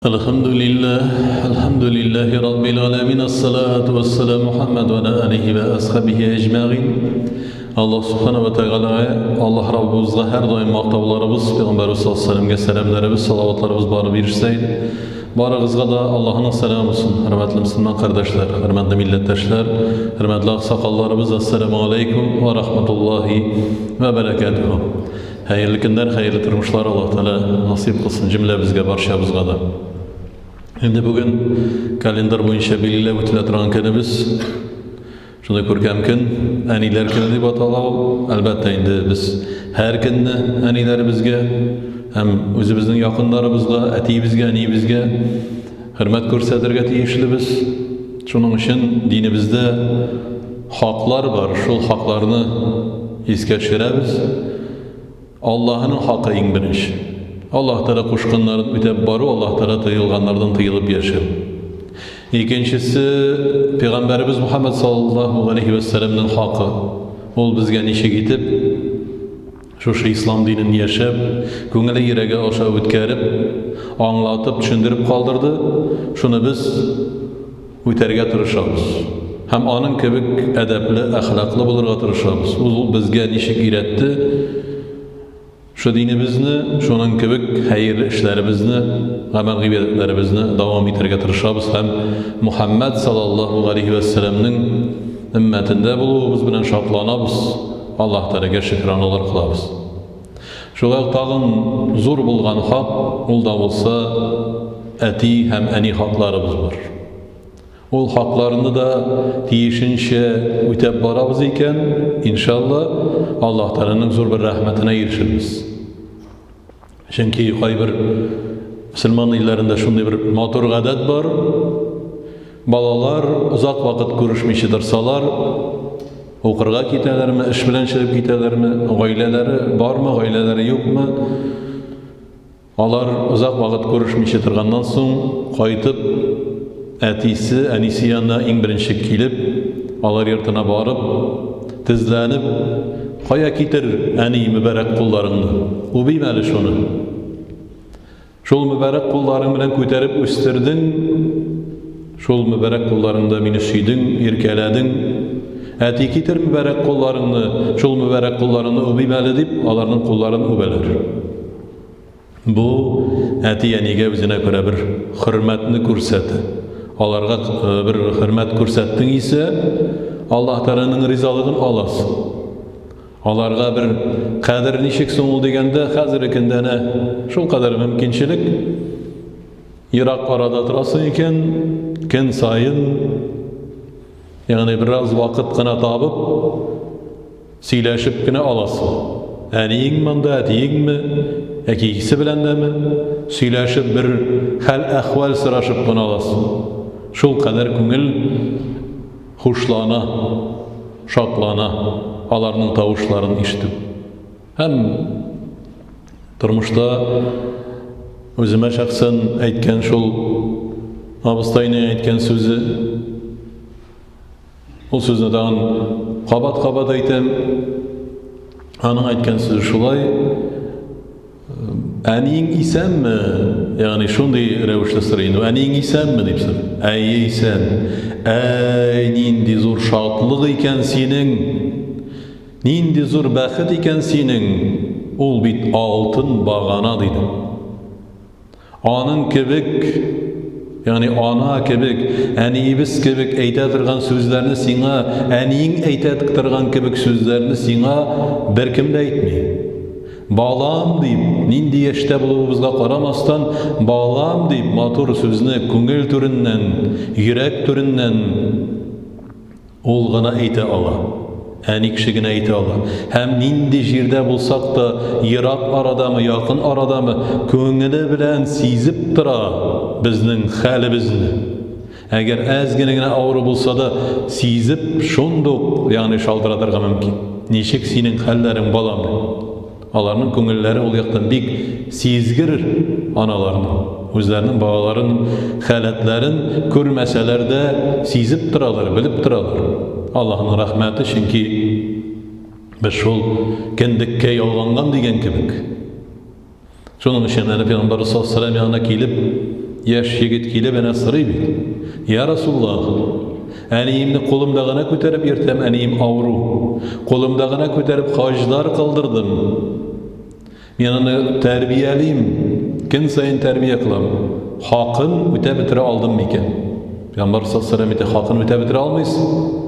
Әлхәмдүлилләһ, әлхәмдүлилләһи раббил галәмин, ассалату вассалам Мухаммад ва аля алихи ва асхабихи әҗмәгыйн. Аллаһ субхана ва тәгаләгә, Аллаһ Раббыбызга һәр даим мактауларыбыз, Пәйгамбәрбез саллаллаһу алейһи вәсәлләмгә сәламнәребез, салаватларыбыз барып ирешсә иде. Барыгызга да Аллаһның сәламе булсын, хөрмәтле мөселман кардәшләр, хөрмәтле милләттәшләр, хөрмәтле аксакалларыбыз, ассаламу алейкум ва рахматуллаһи ва баракатуху. Хәерле көннәр, хәерле тормышлар Аллаһ Тәгалә насыйп кылсын җөмләбезгә, барчабызга да. Инде бүген календарь буенча билгеләп үтелә торган көнебез шундый күркәм көн, әниләр көне дип атала ул. Әлбәттә, инде без һәр көнне әниләребезгә һәм үзебезнең якыннарыбызга, әтиебезгә, әниебезгә хөрмәт күрсәтергә тиешлебез. Шуның өчен динебездә хаклар бар, шул хакларны искә төшерәбез. Аллаһының хакы иң беренче. Аллаһ Тәгалә кушканнарын үтәп бару, Аллаһ Тәгалә тыелганнардан тыелып яшәү. Икенчесе, Пәйгамбәребез Мухаммад саллаллаһу алейхи вәссәламнең хакы. Ул безгә ничек итеп шушы ислам динен яшәп, күңеле йөрәге аша үткәреп, аңлатып, төшендереп калдырды. Шуны без үтәргә тырышабыз. Һәм аның кебек әдәпле, әхлаклы булырга тырышабыз. Ул безгә ничек өйрәтте, шу динебезне, шуның кебек хәерле эшләребезне, гамәл-гыйбадәтләребезне дәвам итәргә тырышабыз һәм Мухаммад саллаллаһу галәйһи вә сәлламнең өммәтендә булуыбыз белән шатланабыз, Аллаһ Тәгаләгә шөкраналар кылабыз. Шулай ук тагын зур булган хак, ул да булса әти һәм әни хакларыбыз бар. Ул хакларны да тиешенчә үтәп барабыз икән, иншалла, Аллаһ Тәгаләнең зур бер рәхмәтенә ирешербез. Чөнки кайбер мөселман илләрендә шундый бер матур гадәт бар. Балалар озак вакыт күрешмичә торсалар, укырга китәләрме, эш белән чыгып китәләрме, гаиләләре бармы, гаиләләре юкмы? Алар озак вакыт күрешмичә торганнан соң, кайтып, әтисе, әнисе янына иң беренче килеп, алар йортына барып, тезләнеп, кая китер, әни, мөбарәк кулларыңны, үбим әле шуны. Шул мөбарәк кулларың белән күтәреп үстердең, шул мөбарәк кулларыңда мине сөйдең, иркәләдең. Әти, китер мөбарәк кулларыңны, шул мөбарәк кулларыңны үбим әле, дип, аларның кулларын үбәләр. Бу әти-әнигә үзенә күрә бер хөрмәтне күрсәтә. Аларга бер хөрмәт күрсәттең исә, Аллаһ Тәгаләнең ризалыгын аласың. Аларга бер кадер ничек соң ул дигәндә, хәзерге көндә әнә шул кадәр мөмкинчелек. Ерак арада торасың икән, көн саен, ягъни бераз вакыт кына табып, сөйләшеп кенә аласың. Әниең монда, әтиеңме, яки икесе белән дәме, сөйләшеп бер хәл-әхвәл сорашып кына аласың. Шул кадәр күңел хушлана, шатлана аларның тавышларын ишетеп. Һәм тормышта үземә шәхсән әйткән шул абыстайның әйткән сүзе, ул сүзне тагын кабат-кабат әйтәм, аның әйткән сүзе шулай, Әниең исәнме? Ягъни шундый рәвешле сорый инде. Әниең исәнме дип сорый. Әйе, исән. Әй, нинди зур шатлык икән синең. Нинди зур бәхет икән синең. Ул бит алтын багана диде. Аның кебек, ягъни ана кебек, әниебез кебек әйтә торган сүзләрне сиңа, әниең әйтә торган кебек сүзләрне сиңа беркем дә әйтми. Балам дип, нинди яшьтә булуыбызга карамастан, балам дип матур сүзне күңел түреннән, йөрәк түреннән Ул гына әйтә ала. Әни кеше генә әйтә ала. Һәм нинди җирдә булсак та, ерак арадамы, якын арадамы, күңеле белән сизеп тора безнең хәлебезне. Әгәр әз генә генә авыру булса да, сизеп, шундук, ягъни шалтыратырга мөмкин. Ничек синең хәлләрең, балам? дип. Аларның күңелләре ул яктан бик сизгер аналарның. Үзләренең балаларын халәтләрен күрмәсәләр дә сизеп торалар, белеп торалар. Аллаһның рәхмәте, чөнки без шул кендеккә ялганган дигән кебек. Шуның өчен әнә Пәйгамбәр саллаллаһу алейһи янына килеп, Яшь егет килеп әнә сорый бит. Я Расуллах, әниемне кулымда гына күтәреп йөртәм, әнием авыру. Кулымда гына күтәреп хаҗлар кылдырдым. Мин аны тәрбиялим, көн саен тәрбия кылам. Хакын үтәп бетерә алдым микән? Пәйгамбәр саллаллаху алейһи ва хакын үтәп бетерә алмыйсың.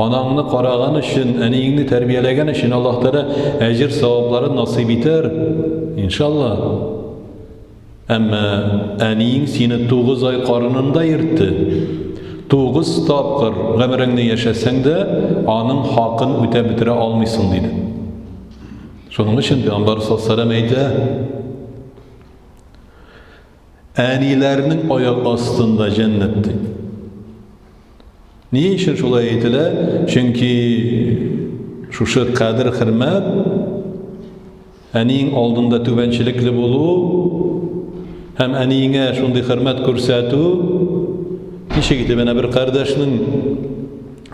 Анаңны караган өчен, әниеңне тәрбияләгән өчен Аллаһ Тәгалә әҗер савапларын насыйп итәр, иншалла. Әмма әниең сине 9 ай карынында йөртте. 9 тапкыр гомереңне яшәсәң дә, аның хакын үтәп бетерә алмыйсың, диде. Шуның өчен Пәйгамбәр саллаллаху алейһи әйтә, әниләрнең аяк астында җәннәт ди. Ни өчен шулай әйтелә? Чөнки шушы кадер хөрмәт әниең алдында түбәнчелекле булу һәм әниеңә шундый хөрмәт күрсәтү ничек итеп әнә бер кардәшнең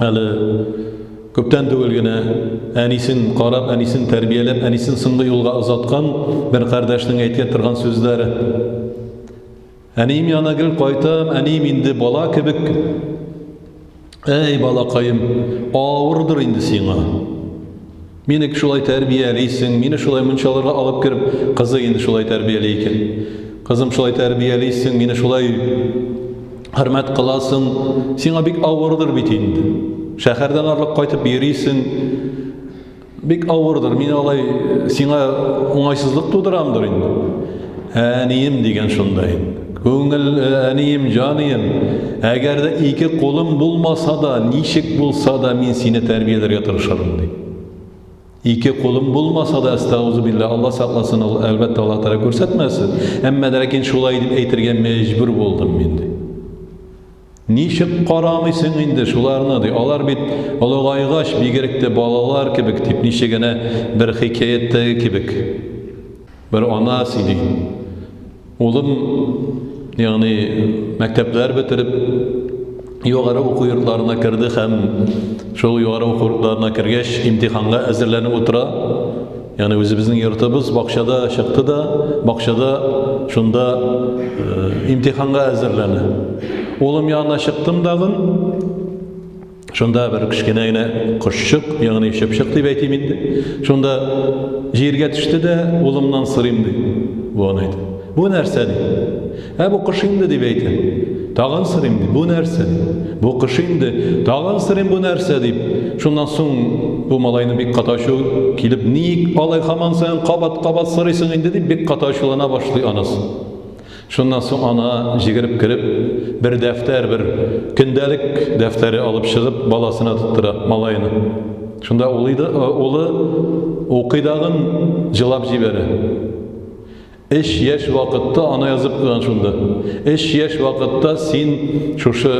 әле күптән түгел генә әнисен карап, әнисен тәрбияләп, әнисен соңгы юлга озаткан бер кардәшнең әйткән торган сүзләре. Әнием янына гел кайтам, әнием инде бала кебек. Әй, балакаем, авырдыр инде сиңа. Мине шулай тәрбиялисең, мине шулай мунчаларга алып кереп, кызы инде шулай тәрбияли икән. Кызым шулай тәрбиялисең, мине шулай хөрмәт кыласың. Сиңа бик авырдыр бит инде. Шәһәрдән арлык кайтып йөрисең. Бик авырдыр, мин алай сиңа уңайсызлык тудырамдыр инде. Әнием дигән шунда инде. Күңел әнием, җанием, әгәр дә ике кулым булмаса да, ничек булса да мин сине тәрбияләргә тырышырмын ди. Ике кулым булмаса да, әстәгъфирулла билла, Алла сакласын, әлбәттә, Алла Тәгалә күрсәтмәсен. Әмма дә ләкин шулай дип әйтергә мәҗбүр булдым мин ди. Ничек карамыйсың инде шуларны, ди. Алар бит олыгайгач, бигрәк тә балалар кебек, дип, ничек әнә бер хикәяттәге кебек. Бер ана сөйли. Улым, ягъни мәктәпләр бетереп, югары уку йортларына керде һәм шул югары уку йортларына кергәч, имтиханга әзерләнеп утыра. Ягъни үзебезнең йортыбыз бакчада чыкты да, бакчада шунда э, имтиханга әзерләнә. Улым янына чыктым дагын, шунда бер кечкенә генә кошчык, ягъни чыпчык дип әйтим инде. Шунда җиргә төште дә, улымнан сорыйм ди. Бу аны әйтә. Бу нәрсә ди? Ә бу кош инде дип әйтә. Тагын сорыйм ди, бу нәрсә? Бу кош инде. Тагын сорыйм бу нәрсә дип. Шуннан соң бу малайны бик каты ачу килеп, ник алай һаман саен кабат-кабат сорыйсың инде дип бик каты ачулана башлый анасы. Шуннан соң ана җигереп кереп, бер дәфтәр, бер көндәлек дәфтәре алып чыгып, баласына тоттыра, малаена. Шунда улы, улы укый дагын җылап җибәрә. Өч яшь вакытта ана язып куйган шунда. Өч яшь вакытта син шушы,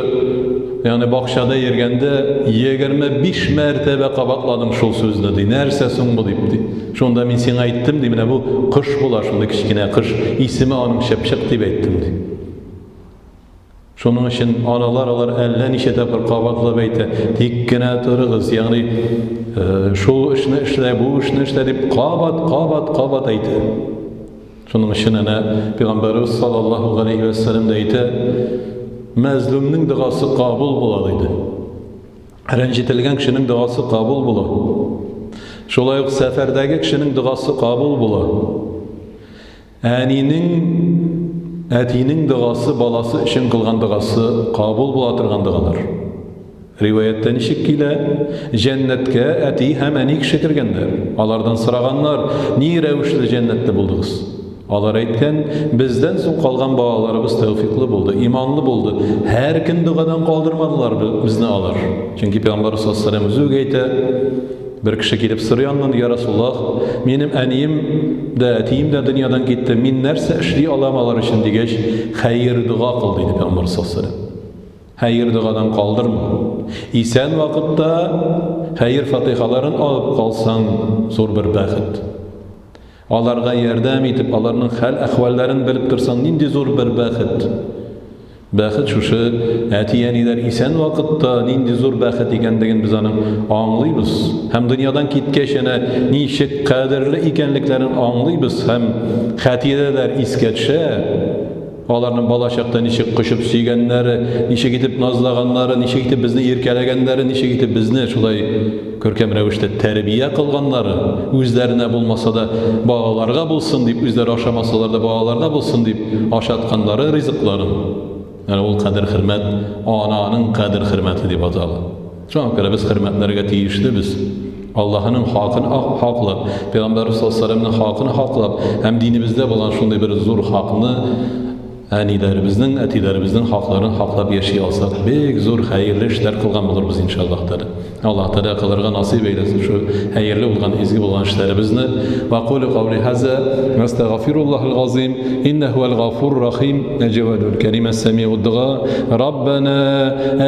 ягъни бакчада йөргәндә 25 мәртәбә кабатладың шул сүзне ди. Нәрсә соң бу дип ди. Шунда мин сиңа әйттем ди, менә бу кош була шундый кечкенә кош, исеме аның чыпчык дип әйттем ди. Шуның өчен аналар алар әллә ничә тапкыр кабатлап әйтә, тик кенә торыгыз, ягъни э, шул эшне эшлә, бу эшне эшлә дип кабат, кабат, кабат әйтә. Шуның өчен әнә Пәйгамбәребез саллаллаһу галәйһи вә сәлләм дә әйтә, мәзлүмнең догасы кабул була диде. Рәнҗетелгән кешенең догасы кабул була. Шулай ук сәфәрдәге кешенең догасы кабул була. Әнинең, әтинең догасы баласы өчен кылган догасы кабул була торган догалар. Риваятьтә ничек килә? Җәннәткә әти һәм әни кеше кергәннәр. Алардан сораганнар, ни рәвешле җәннәтле булдыгыз? Алар әйткән, бездән соң калган балаларыбыз тәүфиклы булды, иманлы булды. Һәр көн догадан калдырмадылар безне алар. Чөнки Пәйгамбәр саллаллаһу алейһи ва үзе үк әйтә, Бер кеше килеп сорый аннан, Я Расуллаһ, минем әнием дә, әтием дә дөньядан китте, мин нәрсә эшли алам алар өчен дигәч, хәер дога кыл, диде Пәйгамбәр саллаллаһу алейһи Хәер догадан калдырма. Исән вакытта хәер фатихаларын алып калсаң, зур бер бәхет. Аларга ярдәм итеп, аларның хәл-әхвәлләрен белеп торсаң, нинди зур бер бәхет. Бәхет шушы әти-әниләр исән вакытта нинди зур бәхет икәнлеген без аның аңлыйбыз. Һәм дөньядан киткәч әнә ничек кадерле икәнлекләрен аңлыйбыз һәм хатирәләр искә төшә. Аларның балачакта ничек кочып сөйгәннәре, ничек итеп назлаганнары, ничек итеп безне иркәләгәннәре, ничек итеп безне шулай күркәм рәвештә тәрбия кылганнары, үзләренә булмаса да балаларга булсын дип, үзләре ашамасалар да балаларга булсын дип ашатканнары ризыкларын. Әнә ул кадер-хөрмәт ананың кадер-хөрмәте дип атала. Шуңа күрә без хөрмәтләргә тиешлебез. Аллаһының хакын хаклап, Пәйгамбәрбез саллаллаһу алейһи ва хакын хаклап һәм динебездә булган шундый бер зур хакны әниләребезнең, әтиләребезнең хакларын хаклап яши алсак, бик зур хәерле эшләр кылган булырбыз иншаллаһ тәгалә. Аллаһ Тәгалә кылырга насыйп әйләсен шу хәерле булган, изге булган эшләребезне. Ва кулю каули хаза, астагфируллаһил газим, иннәһу вәл гафур рахим, әҗвәдул кәрим әс-сәмиуд дуа. Раббана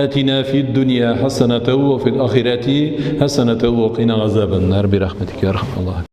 атина фид дөнья хасанатан ва фил ахирати хасанатан ва кина газабан нар би рахматика я архамар.